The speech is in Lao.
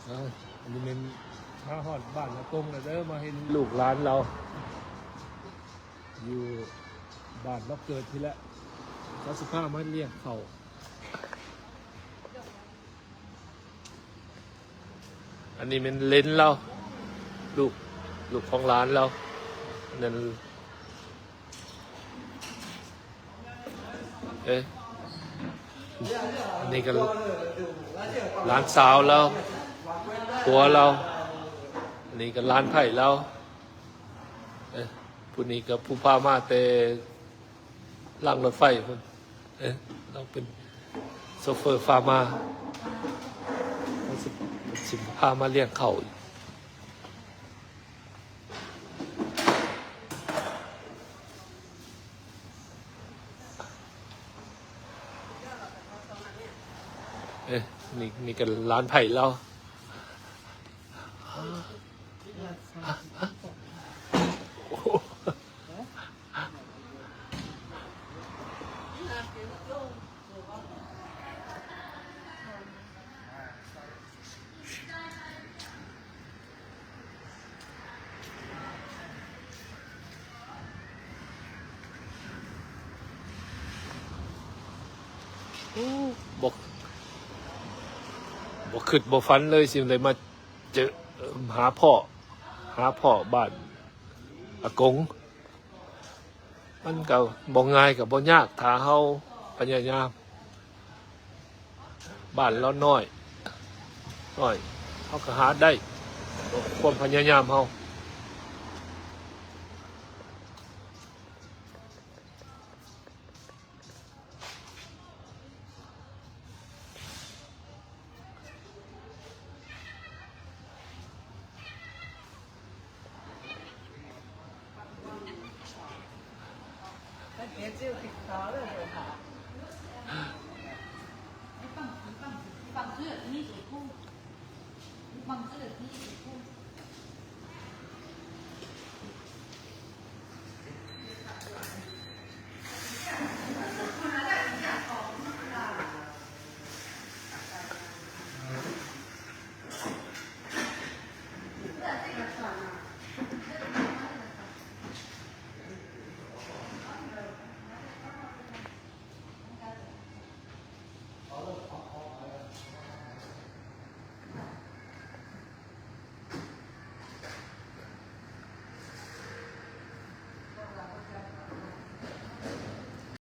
ອ່າ ອັນນີ້ແມ່ນມາຮອດບ້ານອາກົງແລ້ວເດີ ມາເຫັນລູກຫຼານລາວ ຢູ່ບ້ານລາວເກີດພີ້ແຫຼະ ເຂົາຊິພາມາລ້ຽງເຂົ້າ. ອັນນີ້ແມ່ນເລັນລາວ ລູກ ລູກຂອງຫຼານລາວ ອັນນັ້ນ ເອີ ອັນນີ້ກໍຫຼານສາວລາວ ຜົວລາວ ອັນນີ້ກໍຫຼານໃພ້ລາວ ເອີ ຜູ້ນີ້ກໍຜູ້ພາມາແຕ່ ລາງລົດໄຟພຸ້ນ ເອີ ລາວເປັນໂຊເຟີພາມາ ເພິ່ນຊິ ຊິພາມາລ້ຽງເຂົ້າອີກ ເອີ ນີ້ ນີ້ກໍຫຼານໃພ້ລາວ. ໂອ້ ບໍ່ ບໍ່ຄິດບໍ່ຝັນເລີຍ ຊິໄດ້ມາເຈີ ຫາພໍ່ ຫາພໍ່ບ້ານອາກົງ. ມັນກໍບໍ່ງ່າຍ ກໍບໍ່ຍາກ ຖ້າເຮົາພະຍາຍາມ. ບ້ານລາວນ້ອຍ ນ້ອຍ ເຮົາກໍຫາໄດ້ ຄວາມພະຍາຍາມເຮົາ. 你放水，你放水，你水库，你放水，你水库。